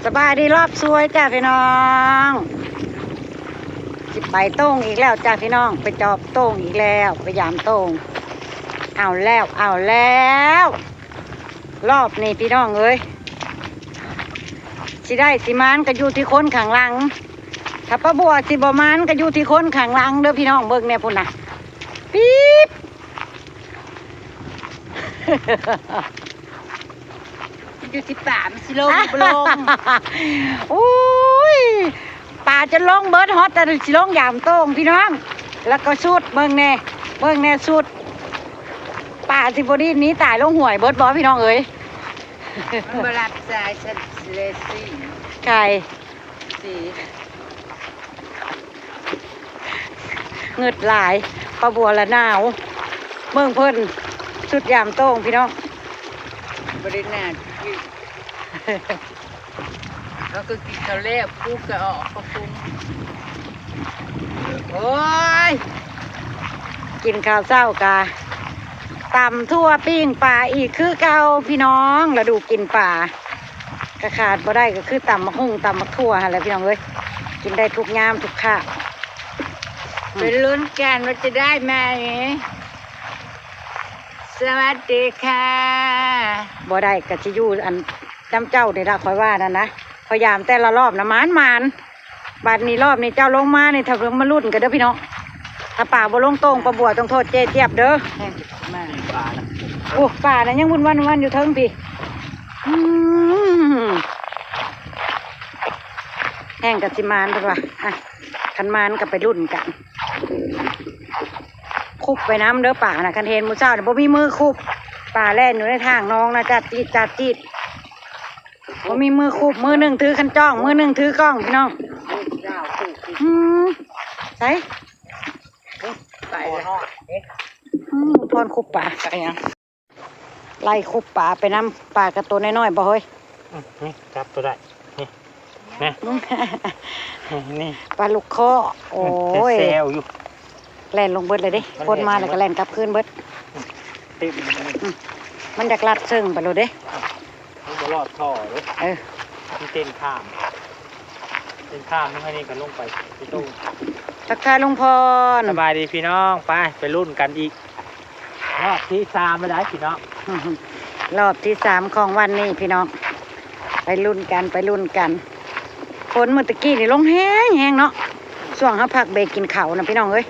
ສະບາຍດີລອບສວຍຈ້າພີ່ນ້ອງ ຊິໄປໂຕ່ງອີກແລ້ວຈ້າພີ່ນ້ອງ ໄປຈອບໂຕ່ງອີກແລ້ວ ໄປຢາມໂຕ່ງ ເອົາແລ້ວ ເອົາແລ້ວ ລອບນີ້ພີ່ນ້ອງເອີຍ ຊິໄດ້ຊິໝານກໍຢູ່ທີ່ຄົນຂ້າງຫຼັງ ຖ້າປ້າບົວຊິບໍ່ໝານກໍຢູ່ທີ່ຄົນຂ້າງຫຼັງເດີ້ພີ່ນ້ອງ ເບິ່ງແດ່ພຸ້ນນະ ປີບ ຢູ່ທີ່ປາ ມັນຊິລົງ ບໍ່ລົງ ໂອ້ຍ ປາຈົນລົງເບິດ ຮອດແຕ່ຊິລົງຢາມໂຕ່ງພີ່ນ້ອງ ແລ້ວກໍສຸດ ເບິ່ງແດ່ ເບິ່ງແດ່ສຸດ ປາຊິບໍ່ດີ້ນໜີຕາຍລົງຫ້ວຍເບິດບໍ່ພີ່ນ້ອງເອີຍ ມັນບໍ່ຮັບສາຍ ຊັ້ນຊິເລຍຊີ້ ໃຄ ເງີດຫຼາຍ ປ້າບົວລະໜາວ ເບິ່ງເພິ່ນ ຊຸດຢາມໂຕ່ງພີ່ນ້ອງ ບໍ່ໄດ້ໜາວ ເຮົາກໍກິນເຂົ້າແລ້ວ ປູກະອອກ ໂອ້ຍ ກິນເຂົ້າເຊົ້າກະ ຕຳຖົ່ວປີ້ງປາອີກຄືເກົ່າພີ່ນ້ອງ ລະດູກິນປາ ກະຂາດບໍ່ໄດ້ກໍຄືຕຳໝາກຫຸ່ງ ຕຳໝາກຖົ່ວຫັ້ນແຫຼະພີ່ນ້ອງເອີຍ ກິນໄດ້ທຸກຍາມທຸກຄາບ ໄປລຸ້ນກັນວ່າຈະໄດ້ໄໝ ສະຫວັດດີຄ່ະ ບໍ່ໄດ້ກໍຊິຢູ່ອັນນຳເຈົ້ານີ້ລະ ຂ້ອຍວ່ານັ້ນນະ ຂ້ອຍຢາມແຕ່ລະລອບນະ ໝານໆ ບາດນີ້ລອບນີ້ເຈົ້າລົງມານີ້ ຖ້າມາລຸ້ນກັນເດີ້ພີ່ນ້ອງ ຖ້າປາບໍ່ລົງໂຕ່ງ ປ້າບົວຕ້ອງໂທດເຈ້ຈຽບເດີ້ ໂອ້ ປານະຍັງວຸ່ນວັ່ນຢູ່ເທິງພີ້ ອືມ ແຮງກໍຊິໝານເພິ່ນວ່າ ອ່ະ ຄັນໝານກໍໄປລຸ້ນກັນ ຄຸບໄປນຳເດີ້ປານະ ຄັນເຫັນມື້ເຊົ້ານີ້ບໍ່ມີມືຄຸບ ປາແລ່ນຢູ່ໃນທາງໜອງນະ ຈາດຈີດ ຈາດຈີດ ບໍ່ມີມືຄຸບ ມືໜຶ່ງຖືຄັນຈ້ອງ ມືໜຶ່ງຖືກ້ອງພີ່ນ້ອງ ອືມ ໃສ ໄປແລ້ວ ອືມ ພອນຄຸບປາ ໄປຫຍັງ ໄລ່ຄຸບປາໄປນຳ ປາກະໂຕນ້ອຍໆບໍ່ເຮີ້ຍ ອືມ ນີ້ ຈັບໂຕໄດ້ ນີ້ ນະ ນີ້ ປາລູກຄໍ້ ໂອ້ຍ ແຊວຢູ່ ແລ່ນລົງເບິດເລີຍເດ້ ມັນ ຄົນມາແລ້ວກໍແລ່ນກັບຄືນເບິດ ເຕັມ ອືມ ມັນຢາກລັດເຊິ່ງໄປໂລດເດ້ ມັນບໍ່ລອດທໍ່ເດ້ ເອີ ມັນເຕັນຂ້າມ ເຕັນຂ້າມ ທາງນີ້ກໍລົງໄປທີ່ໂຕງ ທັກທາຍລຸງພອນ ສະບາຍດີພີ່ນ້ອງ ໄປ ໄປລຸ້ນກັນອີກ ຮອບທີສາມແລ້ວໄດ໋ພີ່ນ້ອງ ຮອບທີສາມຂອງວັນນີ້ພີ່ນ້ອງ ໄປລຸ້ນກັນ ໄປລຸ້ນກັນ ຝົນມື້ຕະກີ້ນີ້ລົງແຮງໆເນາະ ຊ່ວງເຮົາພັກເບຣກກິນເຂົ້ານະພີ່ນ້ອງເອີຍ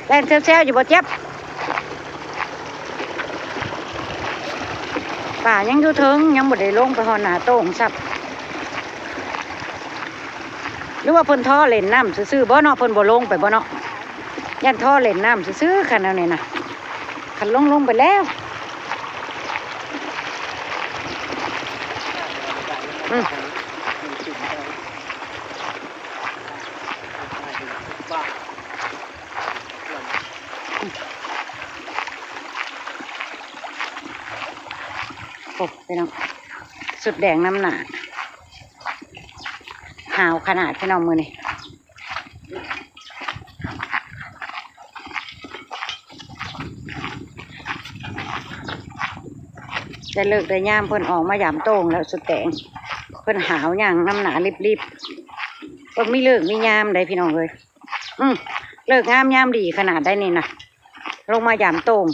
ແລ່ນແຊວໆຢູ່ບໍ່ ເຈັບ ປາຍັງຢູ່ເທິງ ຍັງບໍ່ໄດ້ລົງໄປຮອດໜ້າໂຕ່ງຊ້ຳ ຫຼືວ່າເພິ່ນທໍ່ເຫຼັ້ນນ້ຳຊື່ໆບໍ່ເນາະ ເພິ່ນບໍ່ລົງໄປບໍ່ເນາະ ຢ້ານທໍ່ເຫຼັ້ນນ້ຳຊື່ໆ ຄັນແນວນີ້ນະ ຄັນລົງ ລົງໄປແລ້ວ ອືມ ໂອ້ ພີ່ນ້ອງ ສຸດແດງນຳໜ້າ ຫາວຂະໜາດພີ່ນ້ອງມື້ນີ້ ໄດ້ເລີກໄດ້ຍາມເພິ່ນອອກມາຢາມໂຕ່ງແລ້ວ ສຸດແດງ ເພິ່ນຫາວຍ່າງນຳໜ້າລິບໆ ເພິ່ນມີເລີກມີຍາມໃດ໋ພີ່ນ້ອງເອີຍ ອືມ ເລີກງາມຍາມດີຂະໜາດໃດ໋ນີ້ນະ ລົງມາຢາມໂຕ່ງ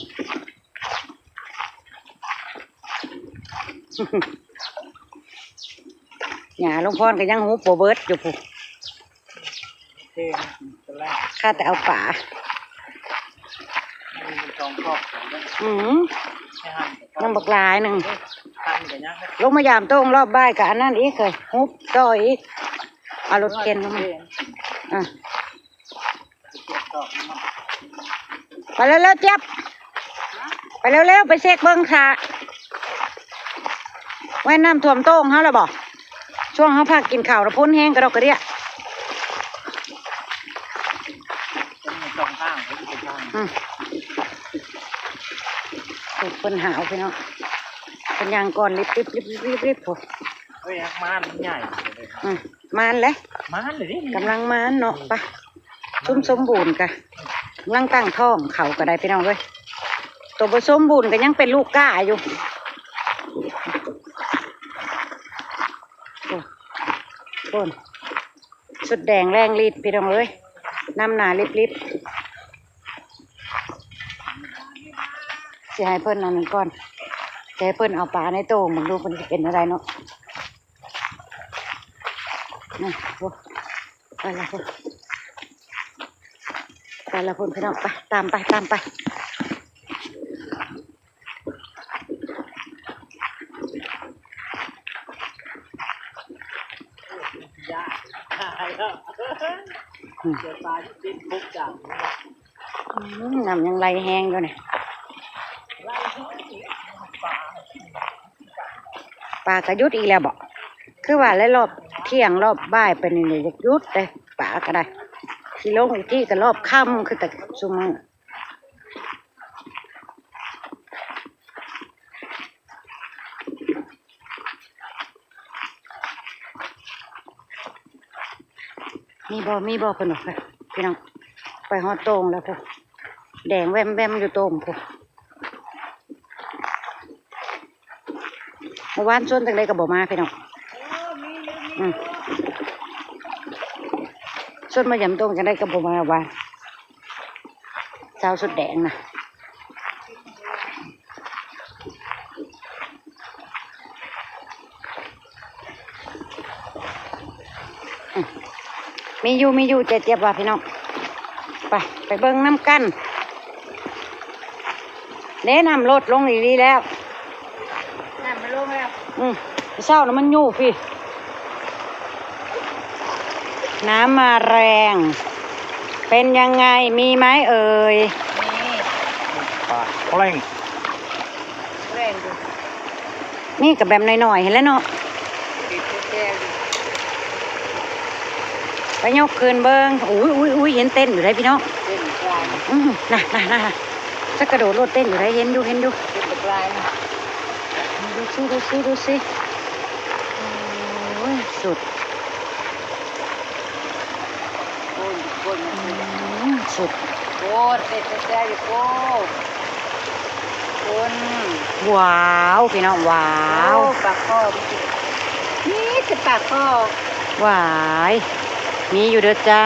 ຫຍ້າລຸງພອນກໍຍັງຫຸບບໍ່ເບິດຢູ່ພຸ້ນ ຄາແຕ່ເອົາປາ ອືມ ຍັງບັກຫຼາຍໜຶ່ງ ລົງມາຢາມໂຕ່ງລອບບ່າຍກໍອັນນັ້ນອີກເຮີ້ຍ ຫຸບຕໍ່ອີກ ເອົາລົດເຂັນລົງມາ ອ່ະ ໄປເລັວໆ ຈຽບ ໄປເລັວໆ ໄປເຊັກເບິ່ງສະ ແມ່ນນ້ຳຖ້ວມໂຕ່ງເຮົາແລ້ວບໍ່? ຊ່ວງເຮົາພັກກິນເຂົ້ານະ ຝົນແຮງກະດອກກະເດຍ ອືມ ໂອ້ ເພິ່ນຫາວພີ່ນ້ອງ ເພິ່ນຍ່າງກ່ອນລິບໆໆໆ ໂອ້ຍ ໝານມັນໃຫຍ່ ອືມ ມານແຫຼະ ມານເລີຍເດ້ ກຳລັງມານເນາະ ອືມ ໄປ ສົມ ສົມບູນກະກຳລັງຕັ້ງທ້ອງ ເຂົາກະໄດ້ພີ່ນ້ອງເອີຍ ໂຕບໍ່ສົມບູນກະຍັງເປັນລູກກ້າຢູ່ ພຸ້ນ ສຸດແດງແລງລິດພີ່ນ້ອງເອີຍ ນຳໜ້າລິບໆ. ຊິໃຫ້ເພິ່ນອັນນັ້ນກ່ອນ ຊິໃຫ້ເພິ່ນເອົາປາໃນໂຕ່ງເບິ່ງດູ ເພິ່ນຊິເປັນແນວໃດເນາະ. ນະ ໂອ້ ໄປລະພຸ້ນ ໄປລະພຸ້ນພີ່ນ້ອງ ໄປ ຕາມໄປ ຕາມໄປ. ອືມ ນ້ຳຍັງໄຫຼແຮງຢູ່ນີ້ ປາກະຢຸດອີກແລ້ວບໍ? ຄືວ່າແຫຼະ ລອບທ່ຽງລອບບ່າຍໄປນີ້ຢາກຢຸດເດ້ ປາກະໄດ້ ຊິລົງອີກທີກະລອບຄ່ຳ ຄືແຕ່ຊຸມມື້. ມີບໍ່ ມີບໍ່ ເພິ່ນວ່າ ພີ່ນ້ອງ ໄປຮອດໂຕ່ງແລ້ວພຸ້ນ ແດງແວ່ມໆຢູ່ໂຕ່ງພຸ້ນ. ເມື່ອວານຊວນຈັ່ງໃດກໍບໍ່ມາພີ່ນ້ອງ ອືມ ຊວນມາຢາມໂຕ່ງຈັ່ງໃດກໍບໍ່ມາວານ ສາວສຸດແດງນະ. ອືມ ມີຢູ່ ມີຢູ່ ເຈຍບວ່າພີ່ນ້ອງ ໄປ ໄປເບິ່ງນຳກັນເດ້. ນ້ຳລົດລົງອີ່ຫຼີແລ້ວ ນ້ຳມັນລົງແລ້ວ ອືມ ເຊົ້ານະມັນຢູ່ພີ້ ນ້ຳມາແຮງ ເປັນຍັງໄງ ມີໄໝເອີຍ? ມີ ປາແຮງ ແຮງຢູ່ ມີກໍແບບໜ້ອຍໆຫັ້ນແຫຼະເນາະ ໄປຍົກຂຶ້ນເບິ່ງ. ອຸ້ຍ ອຸ້ຍ ອຸ້ຍ ເຫັນເຕັ້ນຢູ່ໃດ໋ພີ່ນ້ອງ ເຕັ້ນຫຼາຍ ອືມ ນະ ນະ ນະ ນະ ຈັກກະໂດດໂລດ ເຕັ້ນຢູ່ໃດ໋ ເຫັນຢູ່ ເຫັນຢູ່ ເຕັ້ນບັກຫຼາຍນະ. ດູຊິ ດູຊິ ດູຊິ ໂອ້ຍ ສຸດ ໂອ້ຍ ໂອ້ຍ ອືມ ສຸດ ໂອ້ຍ ເຕັມແທ້ຢູ່ ໂອ້ຍ ຄົນ ວ້າວ ພີ່ນ້ອງ ວ້າວ ໂອ້ ປາຄໍ ມີແຕ່ປາຄໍ ຫວາຍ ມີຢູ່ເດີຈ້າ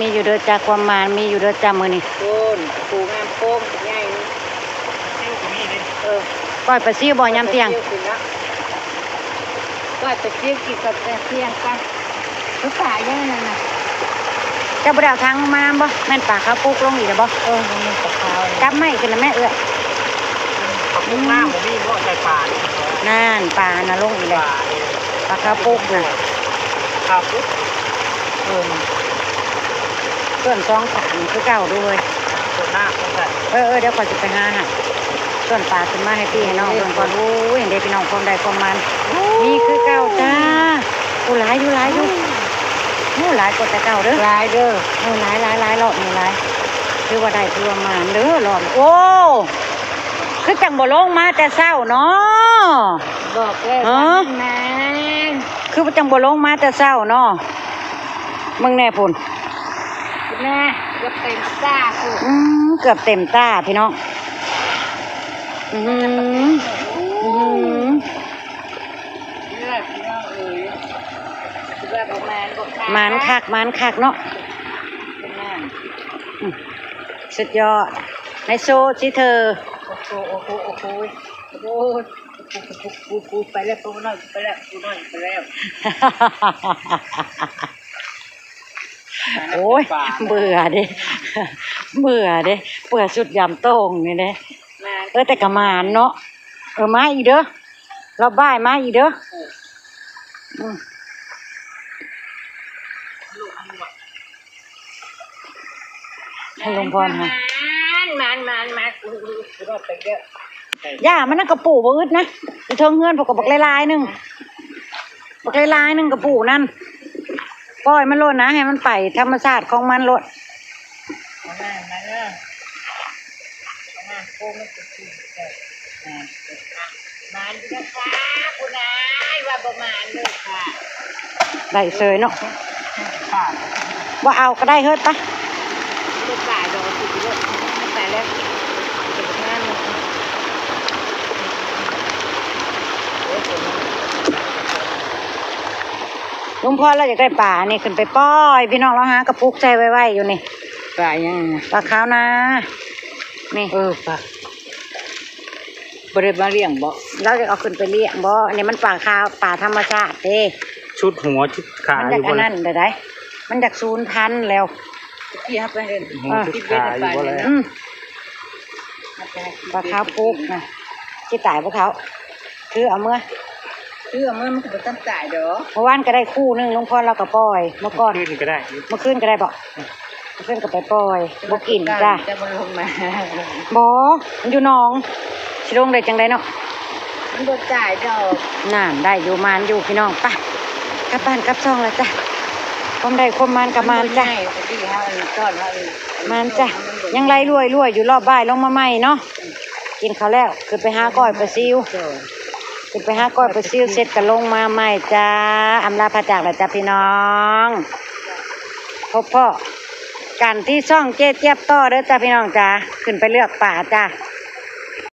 ມີຢູ່ເດີຈ້າ ຄວາມໝານມີຢູ່ເດີຈ້າມື້ນີ້ ໂອ້ຍ ປູງາມໂຄ້ງໃຫຍ່ ເອີ ກ້ອຍປາຊິວບໍ່ຍາມທ່ຽງ? ປາຊິວຂຶ້ນເນາະ ກ້ອຍປາຊິວກິນກັບແກງທ່ຽງກັນ ຄືປາຫຍັງນັ້ນນະ ເຈົ້າບໍ່ໄດ້ເອົາຖັງມານຳບໍ່? ແມ່ນປາຂາວປຸກລົງອີກແລ້ວບໍ່? ເອີ ມັນມີປາຂາວ ຈັບໄມ້ຂຶ້ນນະແມ່ເອື້ອຍ ປາປຸກນ້ຳບໍ່ມີບໍ່? ໃສ່ປານີ້ ນັ້ນ ປາຫັ້ນນະລົງອີກແລ້ວ ປາຂາວປຸກນະ ຂາວປຸກ ເອີ ສ່ວນສອງຂ້າງຄືເກົ່າເດີເວີຍ ສ່ວນໜ້າ ເອີ ເອີ ດຽວຂ້ອຍຊິໄປຫາໃຫ້ ສ່ວນປາຂຶ້ນມາໃຫ້ພີ່ໃຫ້ນ້ອງເບິ່ງກ່ອນ. ໂອ້ຍ ເຫັນເດ້ພີ່ນ້ອງ ຄວາມໄດ້ຄວາມໝານ ມີຄືເກົ່າຈ້າ ໂອ້ ຫຼາຍຢູ່ ຫຼາຍຢູ່ ໂອ້ ຫຼາຍກວ່າແຕ່ເກົ່າເດີ ຫຼາຍເດີ ເອີ ຫຼາຍ ຫຼາຍ ຫຼາຍ ລອບນີ້ຫຼາຍ ຖືວ່າໄດ້ ຖືວ່າໝານເດີລອບ ໂອ້ ຄືຈັ່ງບໍ່ລົງມາແຕ່ເຊົ້າເນາະ ບອກແລ້ວ ຮະ ວ່າມັນມາ ຄືຈັ່ງບໍ່ລົງມາແຕ່ເຊົ້າເນາະ ເບິ່ງແດ່ພຸ້ນ ພຸ້ນນະ ເກືອບເຕັມຕາພຸ້ນ ອືມ ເກືອບເຕັມຕາພີ່ນ້ອງ ອື ອື ເອີຍ ຄືວ່າບໍ່ມານບໍ່ຂາຍ ໝານຄັກ ໝານຄັກເນາະ ອືມ ສຸດຍອດ ໃນໂຊຊິເທີ ໂອ້ໂຫ ໂອ້ໂຫ ໂອ້ໂຫ ໂອ້ຍ ໂອ້ຍ ໂອ້ຍ ໂອ້ຍ ໄປແລ້ວ ໂອ້ນ້ອຍ ໄປແລ້ວ ໂອ້ນ້ອຍ ໄປແລ້ວ ໂອ້ຍ ເບື່ອເດ້ ເບື່ອເດ້ ເບື່ອຊຸດຢາມໂຕ່ງນີ້ເດ້ ເອີ ແຕ່ກໍໝານເນາະ ເອີ ມາອີກເດີ ລອບບ່າຍມາອີກເດີ ອືມ ໃຫ້ລົງພອນຫາ ໝານ ໝານ ໝານ ໝານ ອຸ້ຍ ອຸ້ຍ ອຸ້ຍ ໄປເດີ ຢ່າ ມັນນັ້ນກະປູບໍ່ອຶດນະ ຢູ່ເທິງເຮືອນພຸ້ນກະບັກຫຼາຍໆໜຶ່ງ ບັກຫຼາຍໆໜຶ່ງກະປູນັ້ນ ປ່ອຍມັນໂລດນະ ໃຫ້ມັນໄປທຳມະຊາດຂອງມັນໂລດ ເອົາໜ້າມາເດີ ເອົາໜ້າໂກງມັນກະ ໝານຢູ່ເດີຄ່ະ ຜູ້ນາຍ ວ່າບໍ່ໝານເດີຄ່ະ ໄດ້ເສີຍເນາະ ບໍ່ເອົາກໍໄດ້ເຮີ້ຍ ໄປ ບໍ່ຂາຍດອກ ໄປແລ້ວ ໄປແລ້ວ ເກັບງານ ໂອ້ຍ ລຸງພອນລາວຢາກໄດ້ປານີ້ຂຶ້ນໄປປ່ອຍ ພີ່ນ້ອງ ລາວຫາກະປຸກໃສ່ໄວ້ໆຢູ່ນີ້. ປາຫຍັງນະ? ປາຂາວນານີ້. ເອີ ປາ ບໍ່ໄດ້ມາລ້ຽງບໍ? ລາວຢາກເອົາຂຶ້ນໄປລ້ຽງບໍ? ອັນນີ້ມັນປາຂາວ ປາທຳມະຊາດເດ້. ຊຸດຫົວຊຸດຂາ ມັນຢາກ ຢູ່ ອັນນັ້ນ ບໍ່ລະ ໄດ້ ໄດ້ ມັນຢາກສູນພັນແລ້ວ. ຕະກີ້ເຮົາໄປເຫັນ ຫົວ ອ່າ ຊຸດຂາຢູ່ບໍ່ລະ? ອືມ ປາຂາວປຸກນະ ຊິຕາຍບໍ່ເຖົ້າ? ຄືເອົາເມືອ ຄືເອົາເມືອ ມັນກໍບໍ່ທັນຕາຍດອກ. ເມື່ອວານກໍໄດ້ຄູ່ໜຶ່ງ ລຸງພອນລາວກໍປ່ອຍ ເມື່ອກ່ອນ ຄືນກໍໄດ້ ເມື່ອຄືນກໍໄດ້ບໍ? ອືມ ເພິ່ນກໍໄປປ່ອຍ ບໍ່ກິນຈ້າ. ຈະບໍ່ລົງມາ ບໍ່ ມັນຢູ່ໜອງ ຊິລົງໄດ້ຈັ່ງໃດເນາະ? ມັນບໍ່ຕາຍດອກ. ນັ້ນ ໄດ້ຢູ່ ໝານຢູ່ພີ່ນ້ອງ. ໄປ ກັບບ້ານກັບຊ່ອງແລ້ວຈ້າ. ຄວາມໄດ້ຄວາມໝານກໍໝານຈ້າ. ມັນບໍ່ໃຫຍ່ ຕະກີ້ເຮົາອັນຕອນເຮົາອັນ ໝານຈ້າ. ຍັງໄລ່ລວຍໆຢູ່ ລອບບ່າຍລົງມາໃໝ່ເນາະ. ອືມ ກິນເຂົ້າແລ້ວ ຂຶ້ນໄປຫາກ້ອຍປາຊິວ ຂຶ້ນໄປຫາກ້ອຍປາຊິວເສັດກໍລົງມາໃໝ່ຈ້າ. ອຳລາພາຈາກແລ້ວຈ້າພີ່ນ້ອງ. ພົບພໍ້ກັນທີ່ຊ່ອງເຈແຈບຕໍ່ເດີຈ້າພີ່ນ້ອງຈ້າ. ຂຶ້ນໄປເລືອກປາຈ້າ.